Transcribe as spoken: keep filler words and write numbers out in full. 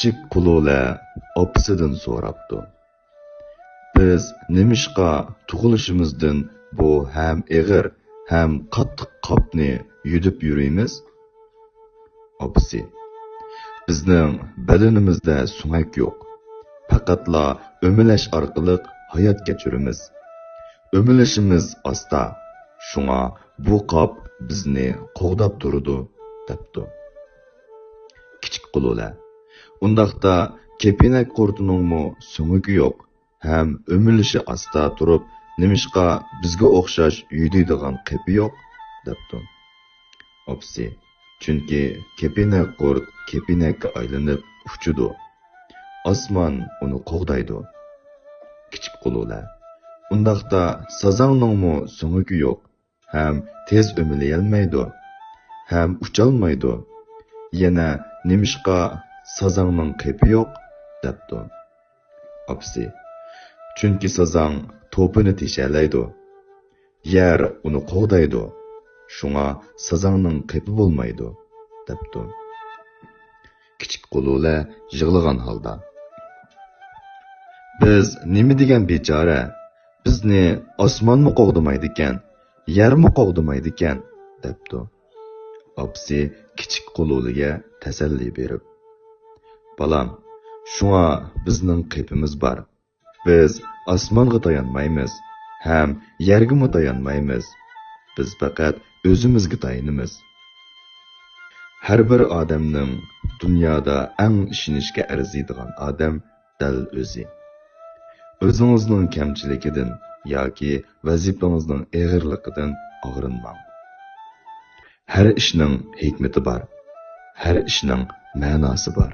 كىچىك قۇلۇلە ئاپىسىدىن سوراپتۇ: «بىز نېمىشقا تۇغۇلۇشىمىزدىن بۇ ھەم ئېغىر، ھەم قاتتىق قاپنى يۈدۈپ يۈرىمىز؟» ئاپىسى: «بىزنىڭ بەدىنىمىزدە سۆڭەك يوق. پەقەتلا ئۆمىلەش ئارقىلىق ھايات كەچۈرىمىز. ئۆمىلىشىمىز ئاستا، شۇڭا بۇ قاپ بىزنى قوغداپ تۇرىدۇ» دەپتۇ. كىچىك قۇلۇلە: «ئۇنداقتا كېپىنەك قۇرتىنىڭمۇ سۆڭىكى يوق ھەم ئۆمىلىشى ئاستا تۇرۇپ، نېمىشقا بىزگە ئوخشاش يۈدەيدىغان قېپى يوق؟» دەپتۇ. ئاپىسى: «چۈنكى كېپىنەك قۇرت كېپىنەككە ئايلىنىپ ئۇچىدۇ. ئاسمان ئۇنى قوغدايدۇ.» كىچىك قۇلۇلە: «ئۇنداقتا سازاڭنىڭمۇ سۆڭىكى يوق ھەم تېز ئۆمىلىيەلمەيدۇ ھەم ئۇچالمايدۇ. يەنە نېمىشقا سازاڭنىڭ قېپى يوق؟» دەپتۇ. ئاپىسى: «چۈنكى سازاڭ توپىنى تېشەلەيدۇ. يەر ئۇنى قوغدايدۇ. شۇڭا سازاڭنىڭ قېپى بولمايدۇ» دەپتۇ. كىچىك قۇلۇلە يىغلىغان ھالدا: «بىز نېمە دېگەن بىچارە؟ بىزنى ئاسمانمۇ قوغدىمايدىكەن، يەرمۇ قوغدىمايدىكەن» دەپتۇ. ئاپىسى كىچىك قۇلۇلىگە تەسەللى بېرىپ: «بالام، شۇڭا بىزنىڭ قېپىمىز بار. بىز ئاسمانغا تايانمايمىز ھەم يەرگىمۇ تايانمايمىز. بىز پەقەت ئۆزىمىزگە تايىنىمىز.» ھەر بىر ئادەمنىڭ دۇنيادا ئەڭ ئىشىنىشكە ئەرزىيدىغان ئادەم دەل ئۆزى. ئۆزىڭىزنىڭ كەمچىلىكىدىن ياكى ۋەزىپىڭىزنىڭ ئېغىرلىقىدىن ئاغرىنماڭ. ھەر ئىشنىڭ ھېكمىتى بار، ھەر ئىشنىڭ مەناسى بار.